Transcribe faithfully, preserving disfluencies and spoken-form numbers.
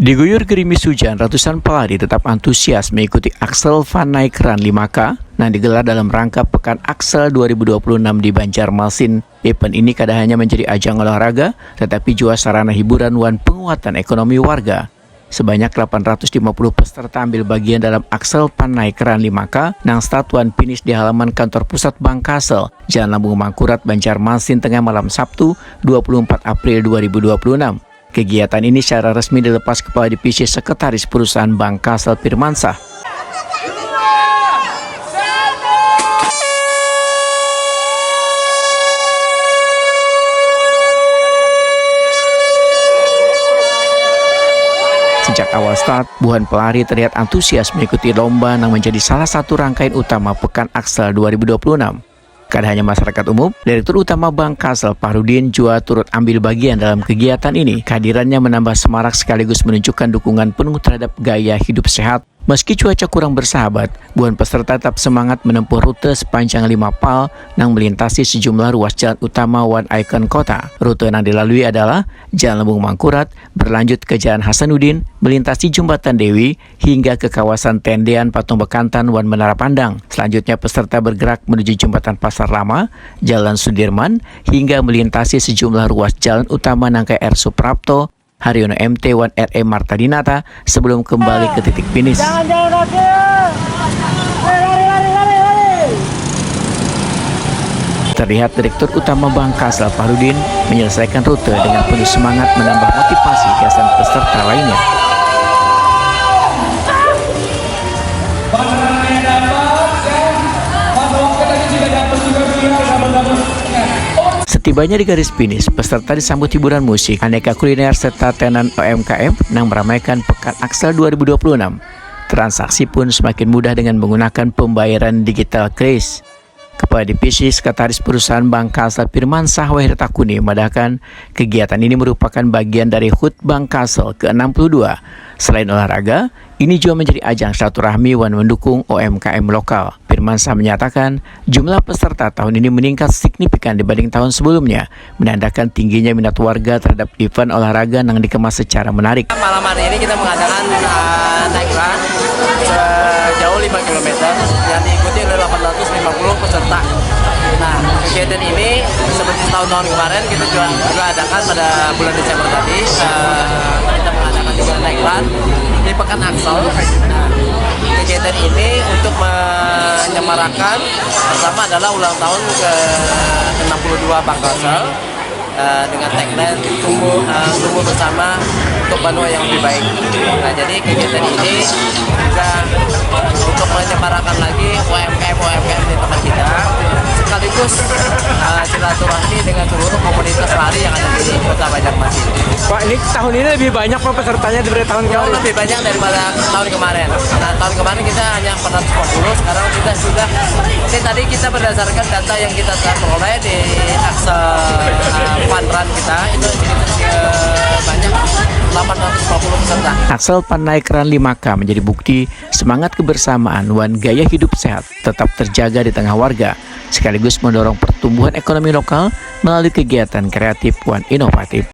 Diguyur gerimis hujan, ratusan pelari tetap antusias mengikuti Axel Van Naik Run lima K yang digelar dalam rangka Pekan Axel dua ribu dua puluh enam di Banjarmasin. Event ini kada hanya menjadi ajang olahraga, tetapi juga sarana hiburan wan penguatan ekonomi warga. Sebanyak delapan ratus lima puluh peserta ambil bagian dalam Axel Van Naik Run lima K nang start wan finish di halaman kantor pusat Bank Kasel, Jalan Lambung Mangkurat, Banjarmasin, Tengah Malam, Sabtu, dua puluh empat April dua ribu dua puluh enam. Kegiatan ini secara resmi dilepas Kepala Divisi Sekretaris Perusahaan Bank Kasel, Firmansah. Sejak awal start, buhan pelari terlihat antusias mengikuti lomba yang menjadi salah satu rangkaian utama Pekan Axel dua ribu dua puluh enam. Kada hanya masyarakat umum, Direktur Utama Bank Kasel, Fahrudin, juga turut ambil bagian dalam kegiatan ini. Kehadirannya menambah semarak sekaligus menunjukkan dukungan penuh terhadap gaya hidup sehat. Meski cuaca kurang bersahabat, buhan peserta tetap semangat menempuh rute sepanjang lima pal yang melintasi sejumlah ruas jalan utama wan ikon kota. Rute yang dilalui adalah Jalan Lembung Mangkurat, berlanjut ke Jalan Hasanuddin, melintasi Jembatan Dewi, hingga ke kawasan tendean Patung Bekantan wan Menara Pandang. Selanjutnya, peserta bergerak menuju Jembatan Pasar Lama, Jalan Sudirman, hingga melintasi sejumlah ruas jalan utama nangka R Suprapto, Haryono M T wan R E Marta Dinata sebelum kembali ke titik finish. Jangan, jangan, oke. Lari, lari, lari, lari. Terlihat Direktur Utama Bank Kasel, Fahrudin, menyelesaikan rute dengan penuh semangat menambah motivasi gasan peserta lainnya. Setibanya di garis finish, peserta disambut hiburan musik, aneka kuliner, serta tenan U M K M yang meramaikan Pekan Axel dua ribu dua puluh enam. Transaksi pun semakin mudah dengan menggunakan pembayaran digital kris. Kepala Divisi Sekretaris Perusahaan Bank Kasel, Firmansah Wahir Takuni, memadahkan kegiatan ini merupakan bagian dari hut Bank Kasel ke enam puluh dua. Selain olahraga, ini juga menjadi ajang silaturahmi wan mendukung U M K M lokal. Firmansah menyatakan, jumlah peserta tahun ini meningkat signifikan dibanding tahun sebelumnya, menandakan tingginya minat warga terhadap event olahraga yang dikemas secara menarik. Malam hari ini kita mengadakan, uh, naik run sejauh lima kilometer yang diikuti oleh delapan ratus lima puluh peserta. Nah, kegiatan ini seperti tahun-tahun kemarin kita juga, juga adakan pada bulan Desember tadi. Uh, kita mengadakan juga naik run di Pekan Axel. Nah, kegiatan ini untuk menyemarakan, pertama adalah ulang tahun ke enam puluh dua Bank Kasel, eh, dengan tagline tumbuh, eh, tumbuh bersama untuk Banua yang lebih baik. Nah, jadi kegiatan ini juga untuk menyemarakan lagi U M K M U M K M di tempat kita, sekaligus, eh, silaturahmi dengan seluruh komunitas lari yang ada di Kota Banjarmasin. Pak, ini tahun ini lebih banyak, Pak, pesertanya daripada tahun kemarin? Jauh lebih banyak daripada tahun kemarin. Nah, tahun kemarin kita hanya empat ratus lima puluh, sekarang kita sudah, ini tadi kita berdasarkan data yang kita telah peroleh di Axel, uh, Fun Run kita, itu sekitar, eh, banyak delapan ratus lima puluh peserta. Axel Fun Naik Run lima K menjadi bukti semangat kebersamaan wan gaya hidup sehat tetap terjaga di tengah warga, sekaligus mendorong pertumbuhan ekonomi lokal melalui kegiatan kreatif wan inovatif.